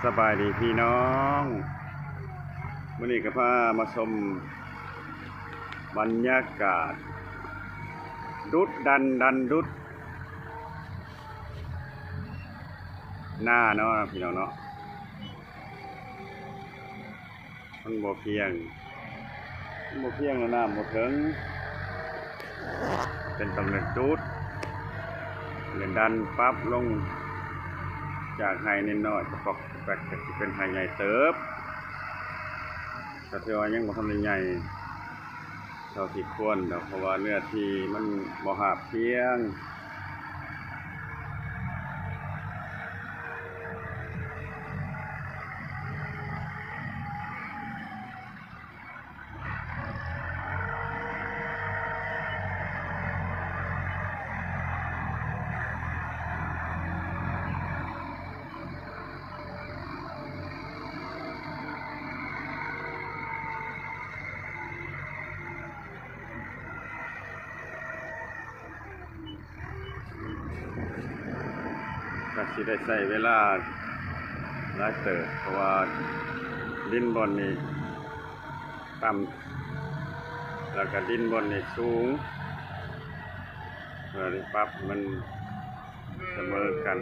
ສະບາຍດີພີ່ນ້ອງ ມື້ນີ້ກໍພາມາຊົມບັນຍາກາດ ດຸດດັນດັນດຸດ ນາເນາະພີ່ນ້ອງເນາະ. ມັນບໍ່ພຽງ ມັນບໍ່ພຽງ ແລ້ວນ້ຳບໍ່ເຖິງ ເປັນຕ້ອງໄດ້ດຸດ ແລະດັນປັບລົງ ຈາກໄຮ່ນ້ອຍໆ ປະປອກແປກ ກໍຊິເປັນໄຮ່ໃຫຍ່ເຕີບ ກໍຖືວ່າຍັງບໍ່ທັນໄດ້ໃຫຍ່ເທົ່າທີ່ຄວນດອກ ເພາະວ່າເນື້ອທີ່ມັນບໍ່ຮາບພຽງ. ກໍຊິໄດ້ໃຊ້ເວລາຫຼາຍເຕີບ ເພາະວ່າດິນບ່ອນນີ້ຕ່ຳ ແລ້ວກໍດິນບ່ອນນີ້ສູງ ເພື່ອໄດ້ປັບໃຫ້ມັນສະເໝີກັນ.